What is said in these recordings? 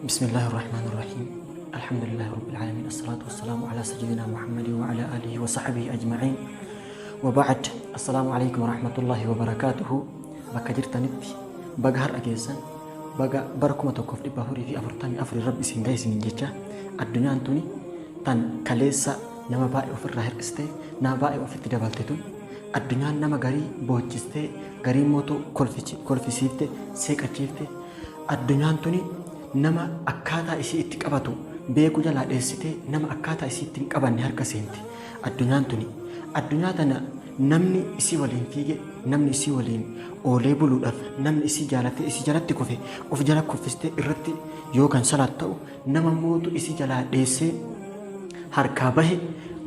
بسم الله الرحمن الرحيم. الحمد لله رب العالمين، الصلاة والسلام على سيدنا محمد وعلى آله وصحبه أجمعين. وبعد، السلام عليكم ورحمة الله وبركاته. Bakka jirtanitti baga har'a geessan, baga bara 1444 Rabbi isin gahe isiniin jecha. Addunyaan tuni tan kaleessa nama baay'ee ofirraa hir'istee nama baay'ee ofitti dabalte tun, addunyaan nama garii boochistee garii mootu kolfisiifte seeqachiifte, addunyaan tuni nama akkaataa isii itti qabatu beeku jalaa dheessitee nama akkaataa isii itti hin qabanne harka seenti. Addunyaan tuni, addunyaa tana namni isii waliin fiige, namni isii waliin oolee buluudhaaf, namni isii jaalatee isii jalatti kufe of jala kuffistee irratti yoo kan salaat ta'u, nama mootu isii jalaa dheessee harkaa bahe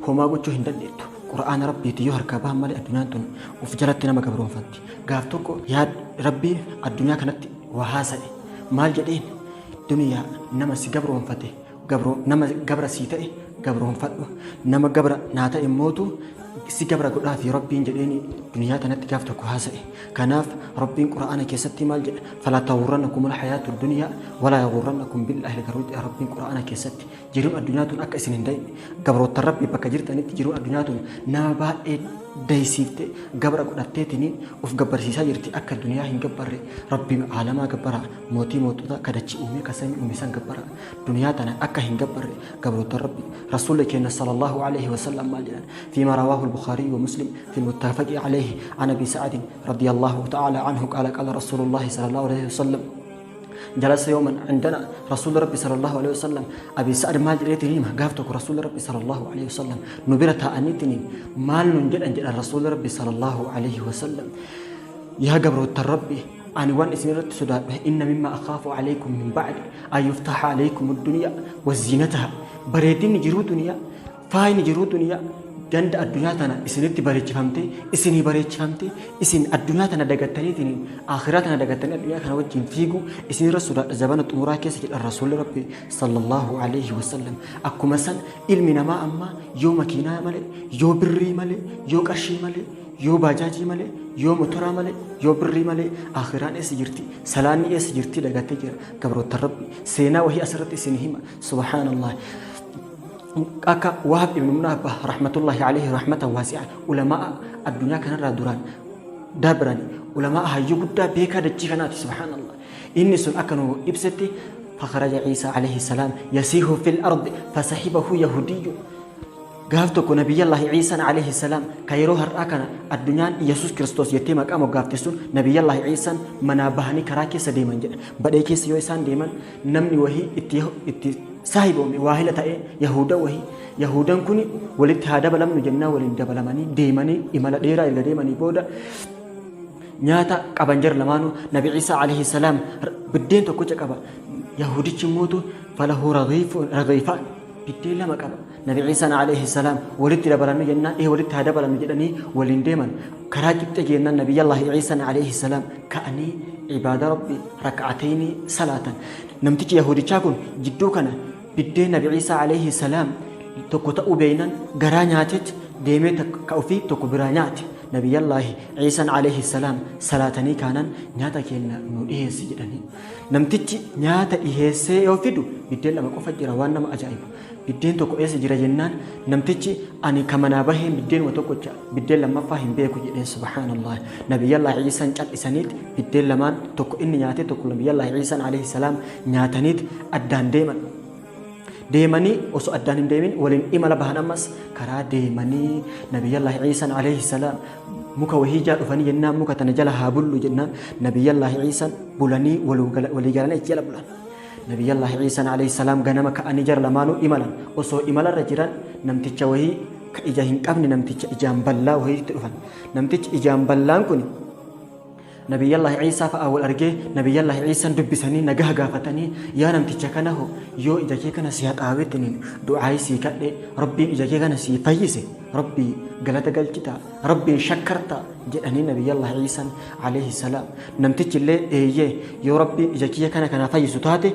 homaa gochuu hin dandeettu. Qura'aana Rabbiiti yoo harkaa bahan malee addunyaan tun of jalatti nama gabroonfatti. Gaaf tokko yaa Rabbii addunyaa kanatti waa haasa'e. Maal jedheen? Duniyaa, nama si gabroonfate, nama gabra sii ta'e gabroonfadhu, nama gabra naa ta'e mootu si gabra godhaa fi Rabbiin jedheeni duniyaa tanatti gaaf tokko haasa'e. Kanaaf Rabbiin Qura'aana keessatti maal jedha? فلا تغرنكم الحياة الدنيا ولا يغرنكم بالله الغرور. Rabbiin Qura'aana keessatti jiruun addunyaa tun akka isin hin dayne, gabroota Rabbii bakka jirtanitti, jiruun addunyaa tun nama baay'ee daysiifte gabra godhatteetiniin of gabbarsiisaa jirti. Akka duniyaa hin gabbarre, Rabbii aalamaa gabbara, mootii mootota kadachi uume kasamii uume san gabbara, duniyaa tana akka hin gabbarre gabroota Rabbi. Rasuulli keenya صلى الله عليه وسلم maal jedhan? فيما رواه البخاري ومسلم في المتفق عليه عن أبي سعد رضي الله تعالى عنه قال: قال رسول الله صلى الله عليه وسلم: جلس يوما عندنا رسول ربي صلى الله عليه وسلم. أبي سعد maal jedheetiin hima? Gaaf tokko رسول ربي صلى الله عليه وسلم nu bira taa'aniitiin maal nun jedhan jedhan رسول ربي صلى الله عليه وسلم: yaa gabroota Rabbi, ani waan isin irratti sodaadhu, إن مما أخاف عليكم من بعدي أن يفتح عليكم الدنيا وزينتها. Bareedinni jiruu duniyaa, faayini jiruu duniyaa, ganda addunyaa tana isinitti bareechifamtee, isinii bareechifamtee, isin addunyaa tana dagattaniitiin akhiraa tana dagattanii addunyaa kana wajjin fiigu isinirra sodaadha zabana xumuraa keessa jedhan rasuulli Rabbi صلى الله عليه وسلم. Akkuma san ilmi namaa amma yoo makiinaa malee, yoo birrii malee, yoo qarshii malee, yoo baajaajii malee, yoo motoraa malee, yoo birrii malee, akhiraan eessa jirti, salaanni eessa jirti dagattee jira. Gabroota Rabbi, seenaa wahii asirratti isin hima. Subhaanallah, akka Wahab ibn Munabbah رحمة الله عليه رحمة واسعة, ulamaa addunyaa kanarraa duraan dabrani, ulamaa hayyuu guddaa beekaa dachii kanaati, subhaanallah, inni sun akka nu ibsetti: فخرج عيسى عليه السلام يسيح في الأرض فصحبه يهودي. Gaaf tokko Nabiyyallahi Ciisaan عليه السلام, ka yeroo har'aa kana addunyaan Yesuus Kiristoos jettee maqaa moggaafte sun, Nabiyyallahi Ciisaan manaa bahanii karaa keessa deeman jedha. Badhee keessa yoo isaan deeman namni wahii itti saahiboome, waahila ta'ee, Yahuda wahii. Yahudan kun walitti haa dabalamnu jennaa waliin dabalamanii deemanii, imala dheeraa erga deemanii booda nyaata qaban jira lamaanuu. Nabi Ciisaa عليه السلام biddeen tokkicha qaba. Yahudichi immoo فله رغيفان, biddeen lama qaba. Nabi Ciisaan عليه السلام walitti dabalamnu jennaan, ee walitti haa dabalamnu jedhanii waliin deeman. Karaa qixxe jennaan Nabiyyallahi Ciisaan عليه السلام ka'anii cibaada Rabbi rak'atayni salaatan. Namtichi Yahudichaa kun jidduu kana biddeen Nabi Ciisaa عليه السلام tokko ta'uu beeynan garaa nyaatetti deemee ka ofii tokko biraa nyaate. Nabiyyallaahi Ciisaan عليه السلام salaatanii kaanan, nyaata keenya nu dhiheessi jedhanii. Namtichi nyaata dhiheessee yoo fidu biddeen lama qofa jira. Waan nama ajaa'ibu, biddeen tokko eessa jira jennaan, namtichi ani ka manaa baheen biddeenuma tokkocha, biddeen lammaffaa hin beeku jedheen. Subhaanallah, Nabiyyallaahi Ciisaan cal'isaniit biddeen lamaan tokko inni nyaatee tokko Nabiyyallaahi Ciisaan عليه السلام nyaataniit addaan deeman. Deemanii osoo addaan hin deemin waliin imala bahan. Ammas karaa deemanii Nabiyyallaahi Ciisaan عليه السلام muka wahii jaa dhufanii jennaan, muka tana jala haa bullu jennaan, Nabiyyallaahi Ciisaan bulanii walii galanii achi jala bulan. Nabiyyallaahi Ciisaan عليه السلام ganama ka'anii jara lamaanuu imalan. Osoo imalarra jiran namticha wahii ka ija hin qabne, namticha ijaan ballaa wahiitti dhufan. Namtichi ijaan ballaan kun Nabiyyallaahi Ciisaa fa'a wal argee, Nabiyyallaahi Ciisaan dubbisanii nagaha gaafatanii, yaa namticha kana ho, yoo ija kee kana si haxaawettiniin du'aa sii kadhe, Rabbiin ija kee kana sii fayyise, Rabbii galata galchita, Rabbiin shakkarta jedhanii Nabiyyallaahi Ciisaan عليه السلام. Namtichi illee eeyyee, yoo Rabbiin ija kiyya kana kana fayyisu taate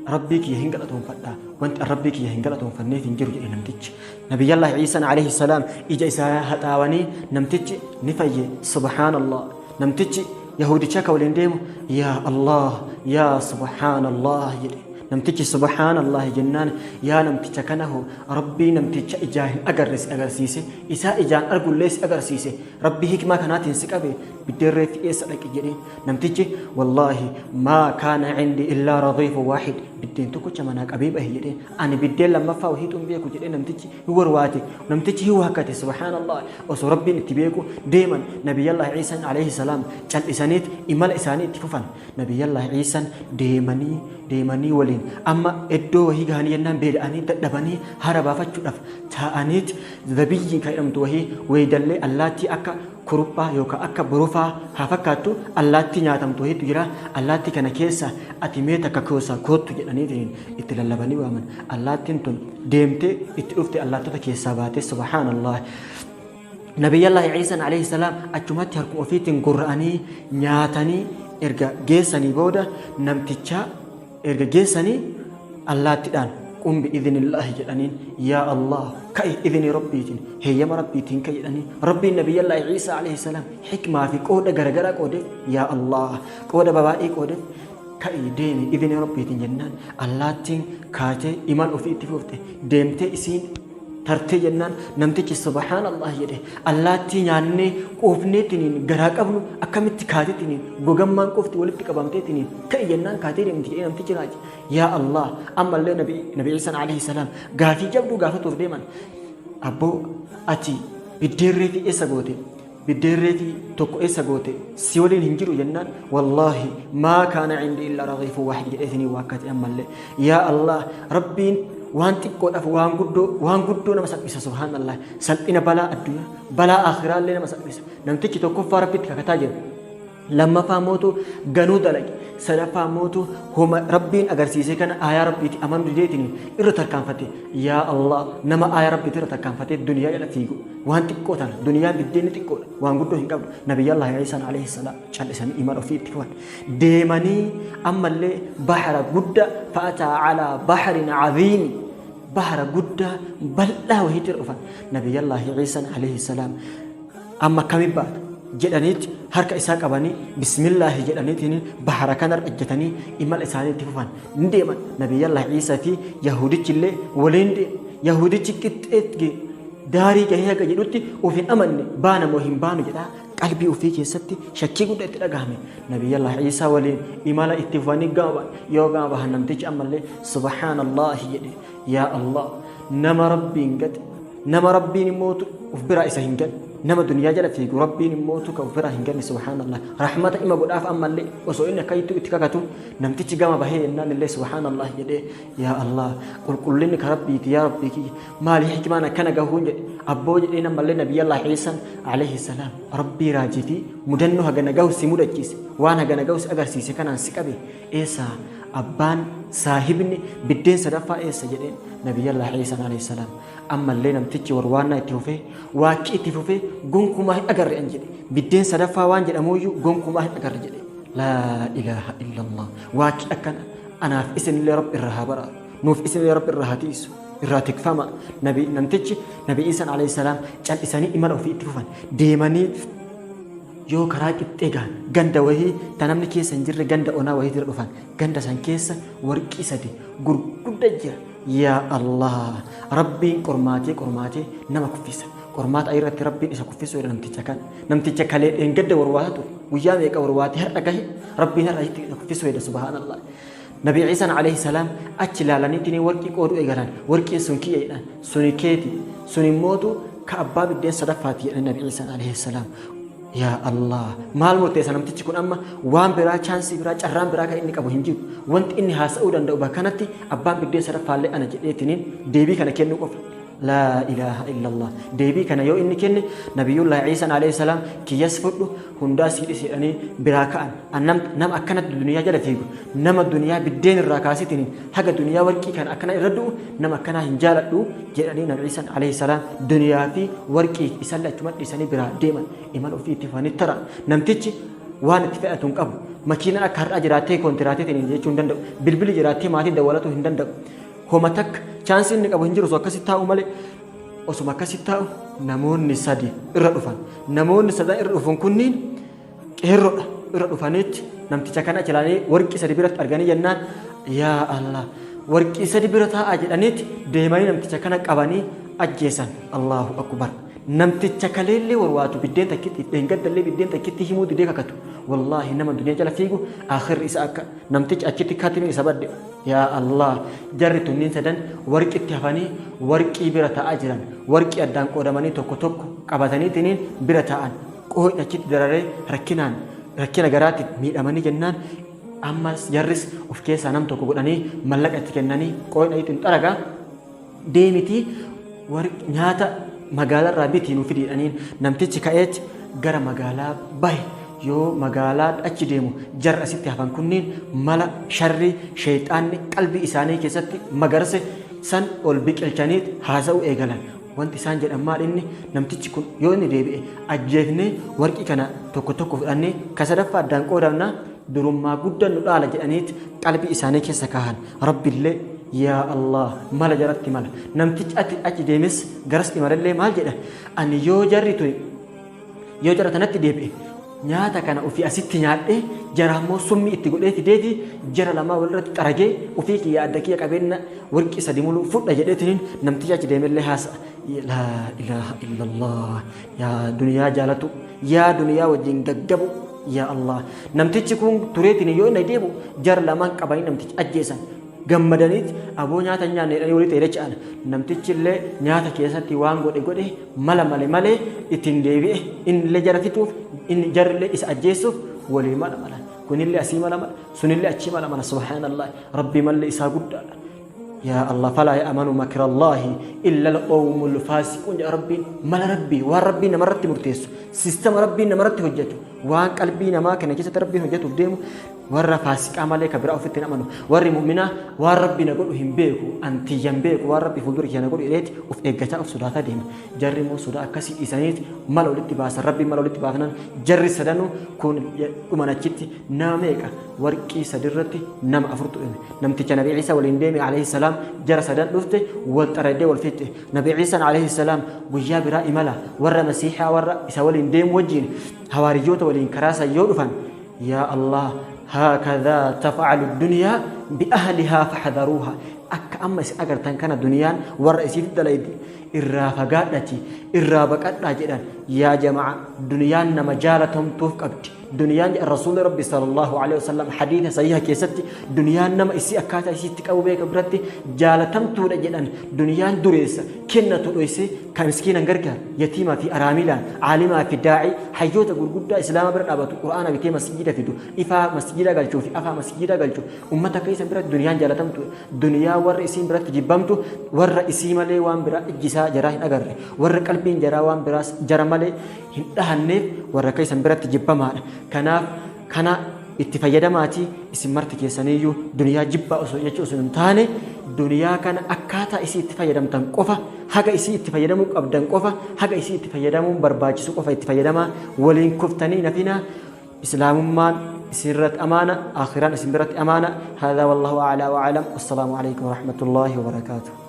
Rabbii kiyya hin galatoonfadha, wanti Rabbii kiyya hin galatoonfanneef hin jiru jedhe namtichi. Nabiyyallaahi Ciisaan عليه السلام ija isaa haxaawanii namtichi ni fayye. Subhaanallah, namtichi Yahudicha ka waliin deemu, yaa Allah, yaa subhaanallah jedhe. Namtichi subhaanallahi jennaan, yaa namticha kana hoo Rabbii namticha ijaa hin agarre si agarsiise, isaa ijaan argullee si agarsiise, Rabbii hikmaa kanaatiin si qabe, biddeen reeffi eessa dhaqe jedheen. Namtichi wallaahi maa kaana cindi illaa radiifu waahid, biddeen tokkocha manaa qabee bahe jedheen, ani biddeen lammaffaa wahiitu hin beeku jedhee. Namtichi hin warwaate, namtichi hin waakkate. Subhaanallah, osoo Rabbiin itti beeku deeman. Nabiyyallah Ciisaan alayhi salaam cal'isaniit imala isaanii itti fufan. Nabiyyallah Ciisaan deemanii deemanii waliin amma iddoo wahii gahanii jennaan, beela'anii dadhabanii hara baafachuudhaaf taa'aniit, zabiyyi kan jedhamtu wahii weeydallee allaattii akka kuruphaa yookaan akka borofaa haa fakkaattu, allaattii nyaatamtu wahiitu jira. Allaattii kana keessa ati mee takka koosaa koottu jedhaniitiin itti lallabanii waaman. Allaattiin tun deemtee itti dhufte, allaattota keessaa baatee. Subhaanallah, Nabiyyallaahi Ciisaan alayhi salaam achumatti harkuma ofiitiin gurra'anii nyaatanii erga geessanii booda, namtichaa erga geessanii, allaattiidhaan qum bi'idhnillaahi jedhaniin. Yaa Allah, ka'i idhnii Rabbiitiin, heeyyama Rabbiitiin ka'i jedhanii. Rabbiin Nabiyyallaahi Ciisaa alayhi salaam hikmaa fi qooda garagaraa qoodeef. Yaa Allah, qooda babaay'ee qoodeef. Ka'i deemi idhnii Rabbiitiin jennaan, allaattiin kaatee imal ofii itti fufte. Deemtee isiin tartee jennaan, namtichi subhaanallah jedhe. Allaattii nyaannee quufneetiniin garaa qabnu akkamitti kaatetiniin gogammaan qofti walitti qabamteetiniin ka'i jennaan kaatee deemti jedhee namtichi raaje. Yaa Allah, ammallee Nabi Ciisaan alayhi salaam gaafii jabduu gaafatuuf deeman. Abboo, ati biddeen reefii eessa goote? Biddeen reefii tokko eessa goote? Si waliin hin jiru jennaan, wallaahi maa kaana cindi illa ragiifu waahid jedheetinii waakkate ammallee. Yaa Allah, Rabbiin waan xiqqoodhaaf waan guddoo nama salphisa. Subhaanallah, salphina balaa addunyaa, balaa aakhiraallee nama salphisa. Namtichi tokkoffaa Rabbitti kakataa jira, lammaffaa mootu ganuu dalage, sadaffaa mootu homa Rabbiin agarsiise kana aayaa Rabbiiti amanuu dideetiin irra tarkaanfate. Yaa Allah, nama aayaa Rabbiiti irra tarkaanfatee duniyaa jala fiigu, waan xiqqoo tana, duniyaan biddeenni xiqqoodha, waan guddoo hin qabdu. Nabiyyallah Ciisaan alayhi salaam cal'isanii imala ofii itti fufan. Deemanii ammallee bahara guddaa, fa'ataa calaa baharin caziimi, bahara guddaa bal'aa wahiitti irra dhufan. Nabiyyallaahi Ciisaan alayhi salaam amma akkami baata jedhaniitti harka isaa qabanii, bismillaahi jedhaniitiin bahara kanarra ejjetanii imala isaanii itti fufan. Ni deeman. Nabiyyallaahi Ciisaa fi Yahudichi illee waliin deemu. Yahudichi qixxeetti daarii gahee haga jedhutti of hin amanne. Baana moo hin baanu jedhaa qalbii ofii keessatti shakkii guddaa itti dhagahame. Nabiyyallaahi Ciisaa waliin imala itti fufanii gama bahan. Yoo gama bahan, namtichi ammallee subhaanallaahi jedhe. Yaa Allah, nama Rabbiin gate, nama Rabbiin immootu uf biraa isa hin ganne, nama duniyaa jala fiigu Rabbiin immootu ka uf biraa hin ganne. Subhaanallah, rahmata ima godhaaf ammallee osoo inni akka itti kakatu. Namtichi gama bahee jennaan illee subhaanallah jedhee. Yaa Allah, qulqullinni ka Rabbiiti, yaa Rabbii kiyya, maali hikmaan akkana gahuun jedhe abboo jedheen. Ammallee Nabiyyallah Ciisaan alayhi salaam, Rabbii raajii fi mudannoo hagana gahu si mudachiise, waan hagana gahu si agarsiise kanaan si qabe, eessa abbaan saahibni biddeen sadaffaa eessa jedheen Nabiyyallah Ciisaan alayhi salaam. Ammallee namtichi warwaannaa itti fufee, waaqi itti fufee, gonkumaa hin agarre an jedhe. Biddeen sadaffaa waan jedhamuyyuu gonkumaa hin agarre jedhe. Laa ilaaha illallah, waaqi akkana anaaf isinillee Rabbi irraa haa baraaru, nuuf isinillee Rabbi irraa haa tiisu, irraa tikfama. Nabi namtichi Nabi Iisaan alayhi salaam cal'isanii imala ofii itti fufan. Deemanii yoo karaa qixxee gahan, ganda wahii ta namni keessa hin jirre, ganda onaa wahii jira dhufan. Ganda san keessa warqii sadi gurgudda jira. Yaa Allah, Rabbiin qormaatee qormaatee nama kuffisa. Qormaata irratti Rabbiin isa kuffisuu jedha namticha kana. Namticha kalee dheengadda warwaata ture, guyyaa meeqa warwaatee har'a gahe, Rabbiin har'a itti isa kuffisuu jedha. Subhaanallah, Nabi Ciisaan alayhi salaam achi ilaalaniitiin warqii qooduu eegalan. Warqiin sun kiyya jedhan. Suni keeti, sun immootu ka abbaa biddeen sadaffaati jedhan Nabi Ciisaan alayhi salaam. Yaa Allah, maal murteessa namtichi kun amma? Waan biraa, chaansii biraa, carraan biraa kan inni qabu hin jiru. Wanti inni haasa'uu danda'u bakka kanatti abbaan biddeen sadaffaallee ana jedheetiniin deebii kana kennuu qofa. Laa ilaaha illallah. Deebii kana yoo inni kenne, Nabiyyullahi Ciisaan alayhi salaam kiyyas fudhu, hundaa sii dhisi jedhanii biraa ka'an. Nama akkanatti duniyaa jala fiigu, nama duniyaa biddeen irraa kaasitiniin haga duniyaa warqii kana akkana irra du'u, nama akkanaa hin jaaladhu jedhanii Nabi Ciisaan alayhi salaam duniyaa fi warqii isallee achuma dhiisanii biraa deeman. Imala ofii itti fufanii taran. Namtichi waan itti fe'atu hin qabu. Makiinaan akka har'aa jiraattee kontiraateetiin jechuu hin danda'u. Bilbilli jiraattee maatii dawwalatuu hin danda'u. Homa takka chaansii inni qabu hin jiru, osoo akkasitti taa'u malee. Osuma akkasitti taa'u namoonni sadi irra dhufan. Namoonni sadan irra dhufan kunniin qeerroodha. Irra dhufaniitti namticha kana achi ilaalanii warqii sadi biratti arganii jennaan, yaa Allah. Warqii sadi bira taa'aa jedhaniiti deemanii namticha kana qabanii ajjeesan. Allahu akbar. Namticha kaleellee warwaatu biddeen takkitti, dheengaddallee biddeen takkitti himuu didee kakatu. Wallaahi, nama duniyaa jala fiigu akhirri isa akka namticha achitti katimi isa badde. Yaa Allah, jarri tunniin sadan warqitti hafanii warqii bira taa'aa jiran. Warqii addaan qoodamanii tokko tokko qabataniitiniin bira taa'an. Qooyni achitti dararee rakkinaan rakkina garaatti miidhamanii jennaan, ammas jarris of keessaa nam tokko godhanii mallaqa itti kennanii, qooyna ittiin xaragaa deemitii nyaata magaalarraa bitii nu fidiidhaniin. Namtichi ka'eet gara magaalaa bahe. Yoo magaalaa achi deemu, jarra asitti hafan kunniin mala sharrii sheeyxaanni qalbii isaanii keessatti magarse san ol biqilchaniit haasa'uu eegalan. Wanti isaan jedhan maal? Inni namtichi kun yoo inni deebi'e ajjeefnee warqii kana tokko tokko fudhannee ka sadaffaa addaan qoodamna, durummaa guddaan nu dhaala jedhaniit qalbii isaanii keessa kaahan. Rabbillee, yaa Allah, mala jaratti mala. Namtichi ati achi deemes garas imalallee maal jedha? Ani yoo jarri tuni, yoo jara tanatti deebi'e, nyaata kana ofii asitti nyaadhee jara ammoo summii itti godhee fideeti jara lamaa walirratti xaragee ofii kiyya adda kiyya qabeenya warqii sadi muluu fudha jedheetiniin namtichi achi deemellee haasa'a. Laa ilaaha illallah. Yaa duniyaa jaalatu, yaa duniyaa wajjin gaggabu, yaa Allah. Namtichi kun tureetiin yoo inni deebi'u jara lamaan qabanii namtichi ajjeesan. Gammadaniit aboo nyaata hin nyaanne jedhanii walitti dacha'an. Namtichi illee nyaata keessatti waan godhe godhe, mala male malee ittiin deebi'e. Inni illee jara fixuuf, inni jarrillee isa ajjeessuuf walii mala mala. Kunillee asii mala mala, sunillee achii mala mala. Subhaanallah, Rabbi malli isaa guddaadha. Yaa Allah, falaa ya'manu makrallaahi illa alqawmul faasiquun jedha Rabbiin. Mala Rabbii, waan Rabbiin namarratti murteessu, sistama Rabbiin namarratti hojjetu, waan qalbii namaa kana keessatti Rabbiin hojjetuuf deemu warra faasiqaa malee ka biraa ofitti hin amanu. Warri mu'minaa waan Rabbi na godhu hin beeku, antiyyan beeku, waan Rabbi fuuldura kiyya na godhu jedheeti of eeggachaa, of sodaataa deema. Jarri immoo sodaa akkasii dhiisaniiti mala walitti baasan. Rabbiin mala walitti baafnan jarri sadanuu kun dhuman achitti. Nama meeqa? Warqii sadirratti nama afurtu dhume. Namticha Nabi Ciisaa waliin deeme alayhi salaam jara sadan dhufte wal xaraddee wal fixxe. Nabi Ciisaan alayhi salaam guyyaa biraa imala warra Masiihaa, warra isa waliin deemu wajjin, hawaariyyoota waliin karaa san yoo dhufan, yaa Allah, haakadhaa taf'alu dunyaa bi'ahlihaa faxdaruuha. Akka amma isin agartan kana duniyaan warra isiif dalaydi, irraa fagaadhati, irraa baqadhaa jedhan. Yaa jama'a, duniyaan nama jaalatamtuuf qabdi. Duniyaan, jedhan Rasuulli Rabbi sallallahu alaihi wasallam hadiisa sahiha keessatti, duniyaan nama isii akkaataa isiitti qabu beeka biratti jaalatamtuudha jedhan. Duniyaan dureessa kennatu dhoysee kan miskiinan gargaaru, yatiimaa fi araamilaan, caalimaa fi daa'ii, hayyoota gurguddaa islaama bira dhaabatu, qur'aana bitee masjiida fidu, ifaa masjiida galchuu fi afaa masjiida galchu, ummata akka isan biratti duniyaan jaalatamtuudha. Duniyaa warra isiin biratti jibbamtu warra isii malee waan biraa ijjisaa jaraa hin agarre, warra qalbiin jaraa waan biraas jara malee hin dhahanneef, warra akka isan biratti jibbamaadha. Kanaaf kana itti fayyadamaatii isin marti keessaniiyyuu duniyaa jibbaa osoo jechuu osoo hin taane, duniyaa kana akkaataa isii itti fayyadamtan qofa, haga isii itti fayyadamuu qabdan qofa, haga isii itti fayyadamuun barbaachisu qofa itti fayyadamaa, waliin kuftanii nafinaa. Islaamummaan isinirratti amaana, akhiraan isin biratti amaana. Haadhaa wallahu a'laa wa a'lam. Assalaamu alaikum warahmatullaahi wabarakaatuh.